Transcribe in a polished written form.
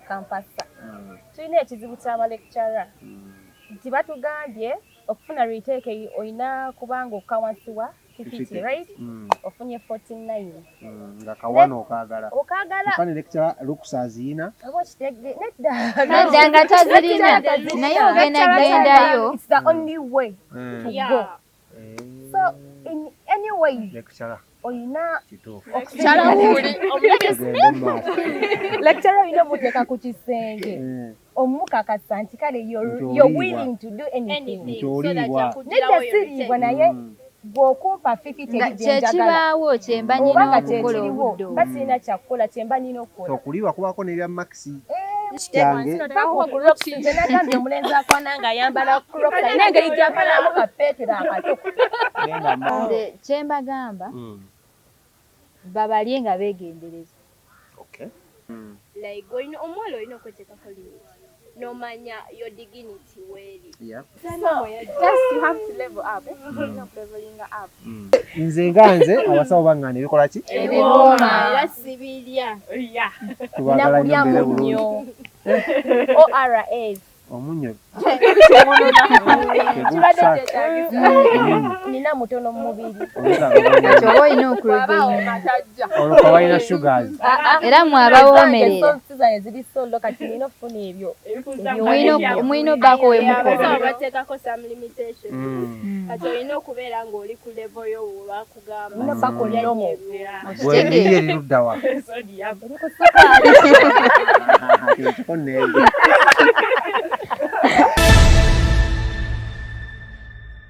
Kampasa tulina ekizibu ky'abalecturer nti batugambye okufuna retake olina kubanga okka wansi wa 50, right? Ofunye 49. Nga kawana okaagala. Okaagala. Kyokka ne lecturer lukusa aziyina. Oba okitegedde? Nedda. Nedda, nga tazirina, naye ogenda gendayo. It's the only way to go. So in any way Lecturer olina kituufu. Tugende mu maaso. Lecturer olina omuteeka ku kisenge, omukakasa nti kale Nti you're oliibwa. willing to do anything. Nti oliibwa. Nedda, siriibwa, naye bw'okumpa 50 Nga eri gye njagala, kyekibaawo kyemba oba nina nga okukola kyekiriwo, obudde mba obwo. sirina kyakukola, kyemba nina okukola. Okuliibwa kubaako n'ebya marks kyange. Nze nagambye omulenzi akwana ng'ayambala Crocs, alina engeri gy'ambalamu kapeetero akato. Genda mu maaso. Nze kyembagamba, babalye nga beegendereza. Like olina omuwala, olina okweteekako limit n'omanya your dignity weeri. Just you have to level up. Olina okulevelinga up. Nze nga nze, abasawo baŋŋaana ebikola ki? Ebiwooma. Era sibirya. Tubagala nnyo, Nakulya mbeere bulungi. munnyo ORS. Omunnyo Kibadde tegusa. kyetaagisa, nina mutono mu mubiri. Kati oba olina okuregaina. Olwo balina sugars. Era mwe abawoomerera, Sizange ziri solo, kati nina okufuna ebyo. Mulina obbaako we Abasawo mukoma. bateekako some limitation. Kati olina okubeera ng'oli ku level yo webakugamba. Olina obbako normal. Gwe eri eriruddawa? Eri ku sukaali. Kino kiko nnembe.